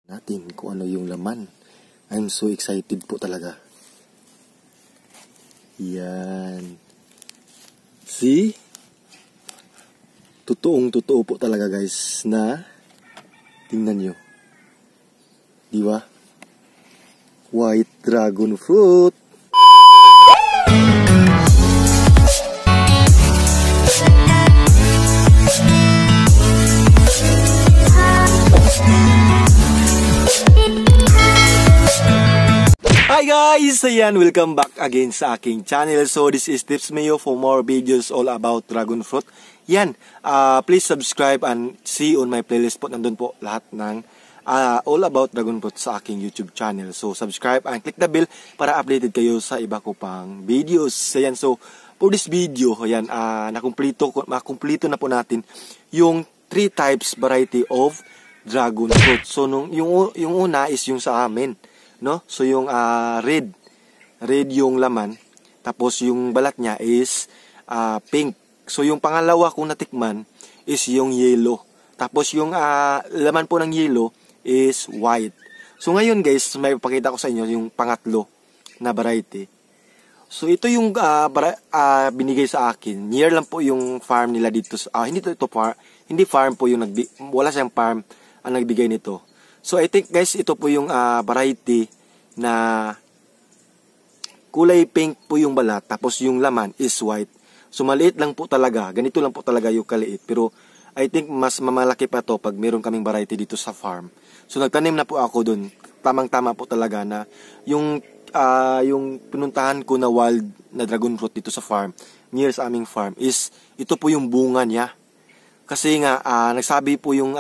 natin kung ano yung laman. I'm so excited po talaga. Yan. See? Totoo po talaga guys na tingnan nyo. Di ba? White dragon fruit. Hi guys! Ayan, welcome back again sa aking channel. So this is Tips Mayo for more videos all about dragon fruit. Yan, please subscribe and see on my playlist po. Nandun po lahat ng all about dragon fruit sa aking YouTube channel. So subscribe and click the bell para updated kayo sa iba ko pang videos. Ayan, so for this video, ayan, makumplito na po natin yung 3 types variety of dragon fruit. So yung una is yung sa amin. No? So yung red yung laman, tapos yung balat niya is pink. So yung pangalawa kong natikman is yung yellow. Tapos yung laman po ng yellow is white. So ngayon guys, may pakita ko sa inyo yung pangatlo na variety. So ito yung binigay sa akin. Near lang po yung farm nila dito. Hindi farm po yung wala siyang farm ang nagbigay nito. So I think guys, ito po yung variety na kulay pink po yung balat, tapos yung laman is white. So maliit lang po talaga, ganito lang po talaga yung kaliit. Pero I think mas mamalaki pa to pag meron kaming variety dito sa farm. So nagtanim na po ako dun. Tamang-tama po talaga na yung pinuntahan ko na wild na dragon fruit dito sa farm, near sa aming farm, is ito po yung bunga niya. Kasi nga, nagsabi po yung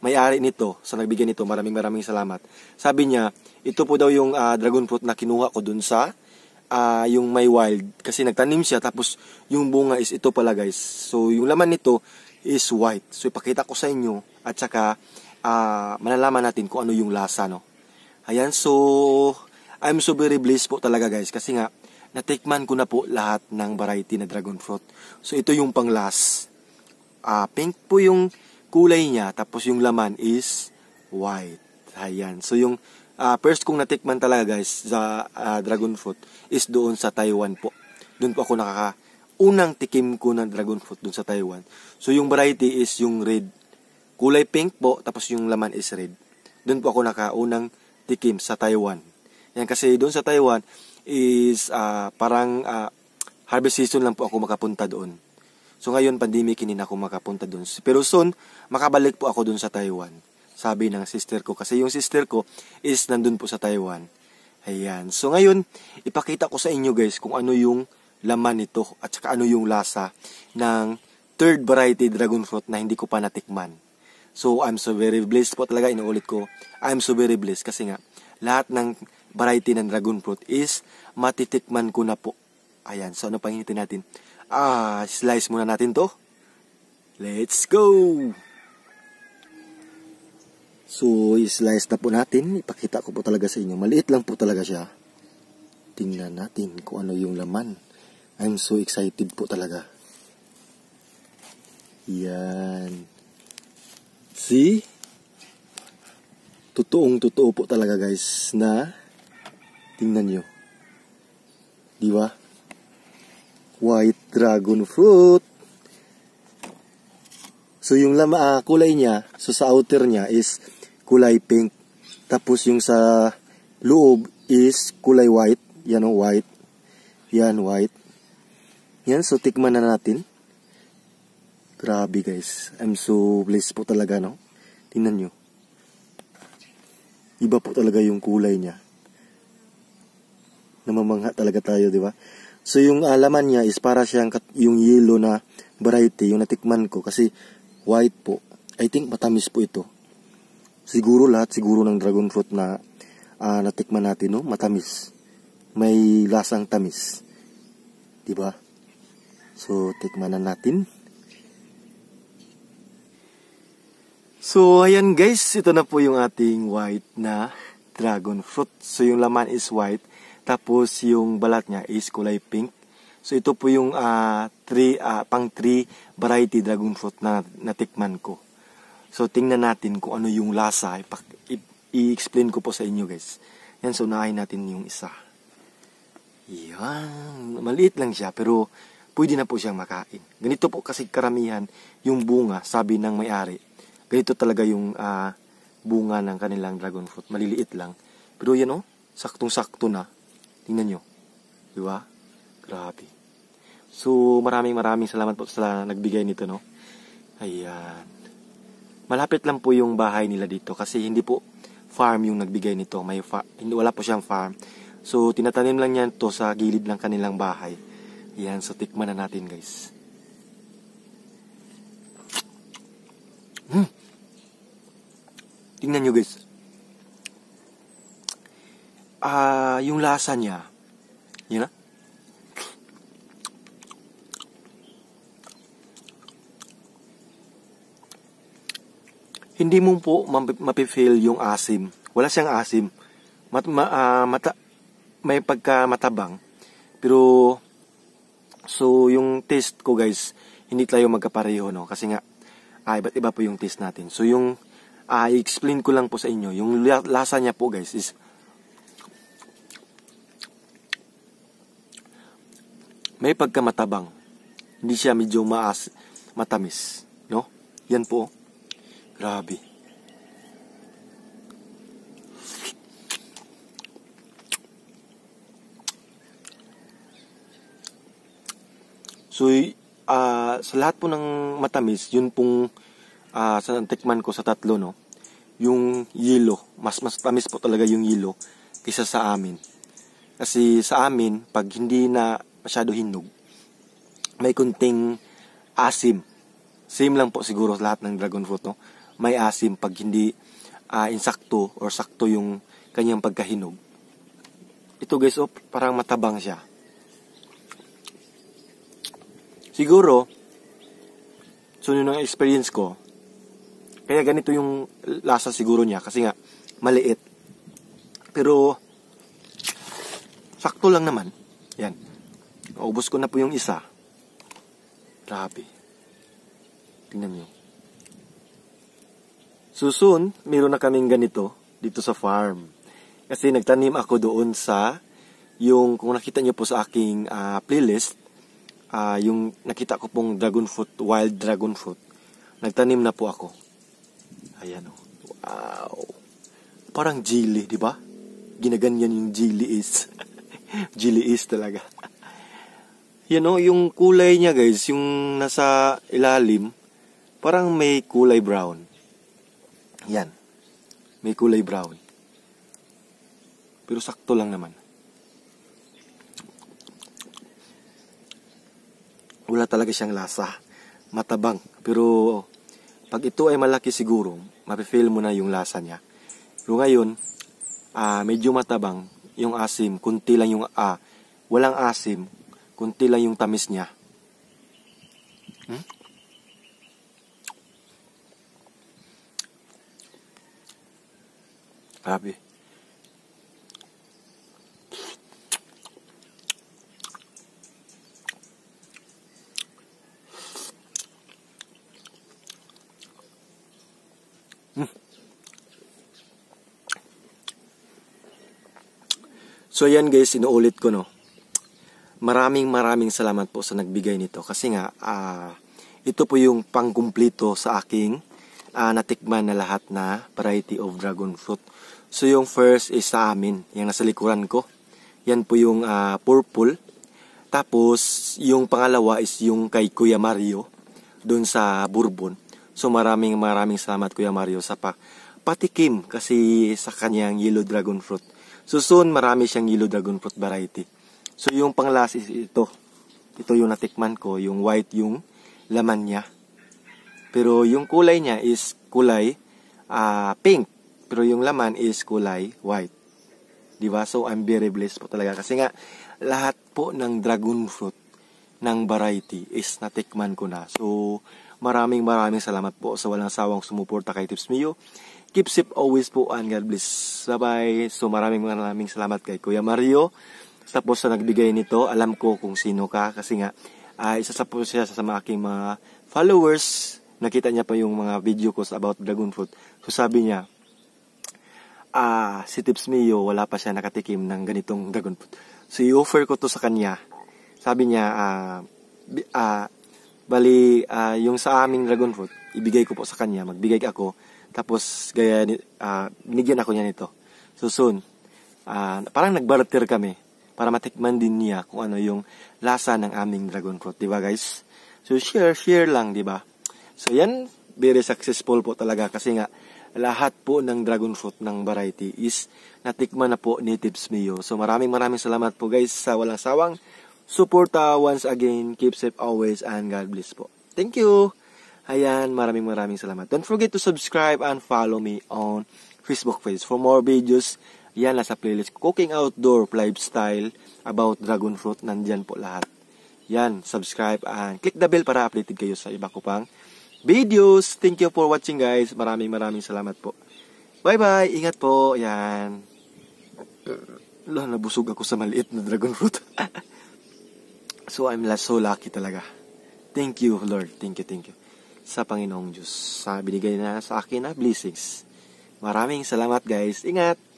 may-ari nito, sa nagbigay nito, maraming salamat. Sabi niya, ito po daw yung dragon fruit na kinuha ko dun sa yung may wild. Kasi nagtanim siya, tapos yung bunga is ito pala guys. So yung laman nito is white. So ipakita ko sa inyo, at saka malalaman natin kung ano yung lasa, no? Ayan, so I'm so very blessed po talaga guys. Kasi nga, natikman ko na po lahat ng variety na dragon fruit. So ito yung pang last. Pink po yung kulay niya, tapos yung laman is white. Ayan. So yung first kong natikman talaga guys sa dragon fruit is doon sa Taiwan po. Doon po ako unang tikim ko ng dragon fruit doon sa Taiwan. So yung variety is yung red. Kulay pink po, tapos yung laman is red. Doon po ako unang tikim sa Taiwan. Yan, kasi doon sa Taiwan is parang harvest season lang po ako makapunta doon. So ngayon, pandemic, hindi na ako makapunta doon. Pero soon, makabalik po ako doon sa Taiwan. Sabi ng sister ko. Kasi yung sister ko is nandun po sa Taiwan. Ayan. So ngayon, ipakita ko sa inyo guys kung ano yung laman nito. At saka ano yung lasa ng third variety dragon fruit na hindi ko pa natikman. So I'm so very blessed po talaga. Inuulit ko, I'm so very blessed. Kasi nga, lahat ng variety ng dragon fruit is matitikman ko na po. Ayan. So ano pang hinitin natin? Slice muna natin to. Let's go! So, i-slice na po natin. Ipakita ko po talaga sa inyo. Maliit lang po talaga siya. Tingnan natin kung ano yung laman. I'm so excited po talaga. Yan. See? Totoo po talaga guys na tingnan nyo. Di ba? White dragon fruit. So yung kulay niya, so sa outer niya is kulay pink. Tapos yung sa loob is kulay white. Yan o, white. Yan, white. Yan, so tikman na natin. Grabe guys. I'm so blessed po talaga, no? Tingnan nyo. Iba po talaga yung kulay niya. Namamangha talaga tayo, di ba? So yung laman niya is para siyang yung yellow na variety, yung natikman ko, kasi white po. I think matamis po ito. Siguro ng dragon fruit na natikman natin, no? Matamis. May lasang tamis. Diba? So tikman na natin. So ayan guys, ito na po yung ating white na dragon fruit. So yung laman is white. Tapos yung balat niya is kulay pink. So ito po yung pang 3 variety dragon fruit na natikman ko. So tingnan natin kung ano yung lasa. i-explain ko po sa inyo guys. Yan, so unahin natin yung isa. Yan, maliit lang siya pero pwede na po siyang makain. Ganito po kasi karamihan yung bunga, sabi ng may-ari. Ganito talaga yung bunga ng kanilang dragon fruit. Maliliit lang. Pero yan saktong-sakto na. Tingnan nyo. Di ba? Grabe. So, maraming salamat po sa nagbigay nito, no? Ayan. Malapit lang po yung bahay nila dito kasi hindi po farm yung nagbigay nito. Wala po siyang farm. So, tinatanim lang niya to sa gilid ng kanilang bahay. Ayan, so tikman na natin guys. Tingnan nyo guys. Yung lasa niya. Yun na. Hindi mo po mapifeel yung asim. Wala siyang asim. May pagka-matabang. Pero, so yung taste ko guys, hindi tayo magkapareho, no? Kasi nga, iba't iba po yung taste natin. So yung, i-explain ko lang po sa inyo. Yung lasa niya po guys is, may pagka-matabang. Hindi siya medyo matamis, no? Yan po. Grabe. So, sa lahat po ng matamis, yun pong sa tikman ko sa tatlo, no? Yung yelo. Mas tamis po talaga yung yelo kaysa sa amin. Kasi sa amin, pag hindi na masyado hinog, may kunting asim. Same lang po siguro lahat ng dragon fruit, no? May asim pag hindi insakto or sakto yung kanyang pagkahinog. Ito guys, parang matabang siya. Siguro, so yun ang experience ko, kaya ganito yung lasa siguro niya kasi nga maliit. Pero sakto lang naman. Yan. Naubos ko na po yung isa. Grabe. Tingnan nyo. So soon, meron na kaming ganito dito sa farm. Kasi nagtanim ako doon sa yung, kung nakita nyo po sa aking playlist, yung nakita ko pong dragon fruit, wild dragon fruit, nagtanim na po ako. Ayan o. Wow. Parang jelly, di ba? Ginaganyan yung jelly is. Jelly is talaga. Yan o, yung kulay niya guys, yung nasa ilalim, parang may kulay brown. Yan. May kulay brown. Pero sakto lang naman. Wala talaga siyang lasa. Matabang. Pero pag ito ay malaki siguro, mapifeel mo na yung lasa niya. Pero ngayon, medyo matabang. Yung asim, kunti lang yung walang asim, kunti lang yung tamis niya. Grabe. So yan guys, inuulit ko, no. Maraming salamat po sa nagbigay nito kasi nga ito po yung pangkumplito sa aking natikman na lahat na variety of dragon fruit. So yung first is sa amin, yung nasa likuran ko. Yan po yung purple. Tapos yung pangalawa is yung kay Kuya Mario doon sa Bourbon. So maraming salamat Kuya Mario sa patikim kasi sa kanyang yellow dragon fruit. So soon marami siyang yellow dragon fruit variety. So yung panglas is ito. Ito yung natikman ko, yung white yung laman niya. Pero yung kulay niya is kulay pink. Pero yung laman is kulay white. Diba? So I'm very blessed po talaga. Kasi nga lahat po ng dragon fruit ng variety is natikman ko na. So maraming salamat po sa walang sawang sumuporta kay Tips Mio. Keep safe always po and God bless. Bye-bye. So maraming salamat kay Kuya Mario. Tapos sa nagbigay nito, alam ko kung sino ka kasi nga isa sa po siya sa aking mga followers. Nakita niya pa yung mga video ko about dragon fruit. So sabi niya, si Tips Mio, wala pa siya nakatikim ng ganitong dragon fruit. So, i-offer ko to sa kanya. Sabi niya, yung sa aming dragon fruit, ibigay ko po sa kanya, magbigay ako. Tapos, binigyan ako niya nito. So, soon, parang nag-barter kami para matikman din niya kung ano yung lasa ng aming dragon fruit. Diba, guys? So, share lang, diba? So, yan, very successful po talaga kasi nga, lahat po ng dragon fruit ng variety is natikman na po ni Tips Mio. So maraming salamat po guys sa walang sawang suporta. Once again, keep safe always and God bless po. Thank you. Ayan, maraming salamat. Don't forget to subscribe and follow me on Facebook page for more videos. Yan, nasa playlist Cooking Outdoor Lifestyle about dragon fruit. Nandyan po lahat. Yan, subscribe and click the bell para updated kayo sa iba ko pang videos. Thank you for watching guys. Maraming salamat po. Bye-bye. Ingat po. Yan. Nabusog ako sa maliit na dragon fruit. So, I'm so lucky talaga. Thank you, Lord. Thank you. Sa Panginoong Diyos. Sa binigay na sa akin na blessings. Maraming salamat guys. Ingat.